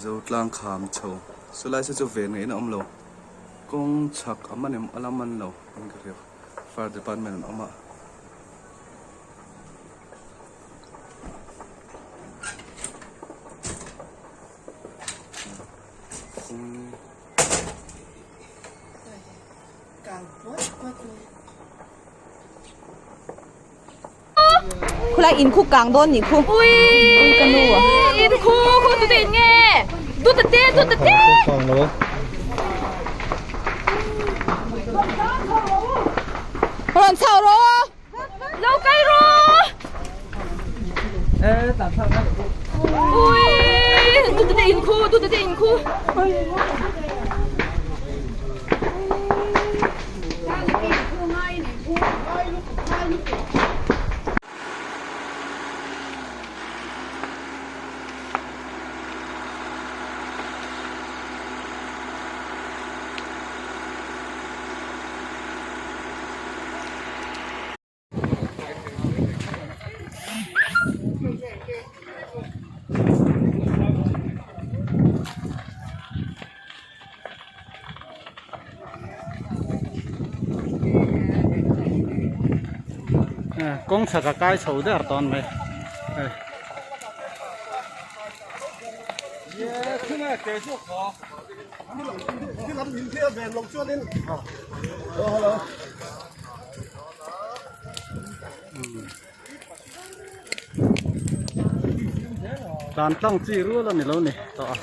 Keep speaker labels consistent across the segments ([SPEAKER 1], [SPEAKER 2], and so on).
[SPEAKER 1] Zotlang kham chho chulai saw chu ven ngeiin a awm lo kawng chhak a man em a la man lo in ka hria fire department an awm a.
[SPEAKER 2] Khulai in khu kang dawn nih khu.
[SPEAKER 3] Ui
[SPEAKER 2] ka nu a.
[SPEAKER 3] In khu khu tu te in nge. Tu te te tu te te.
[SPEAKER 2] Rawn chho rawh.
[SPEAKER 3] Lo kai rawh. Ui tu te te in khu tu te te in khu.
[SPEAKER 4] Kawng chhak a kai chho der tawn mai hei. Tlan tlang chi rual a ni lo ni tawh a.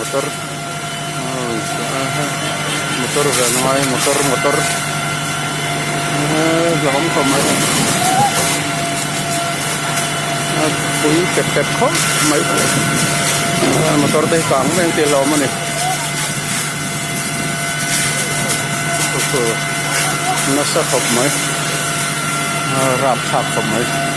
[SPEAKER 1] Motor motor ve a ngai motor motor hlauhawm khawp mai a pui pep pep khawp mai motor te hi kang mai ang tih a hlauhawm a ni nasa khawp mai rapthlak khawp mai.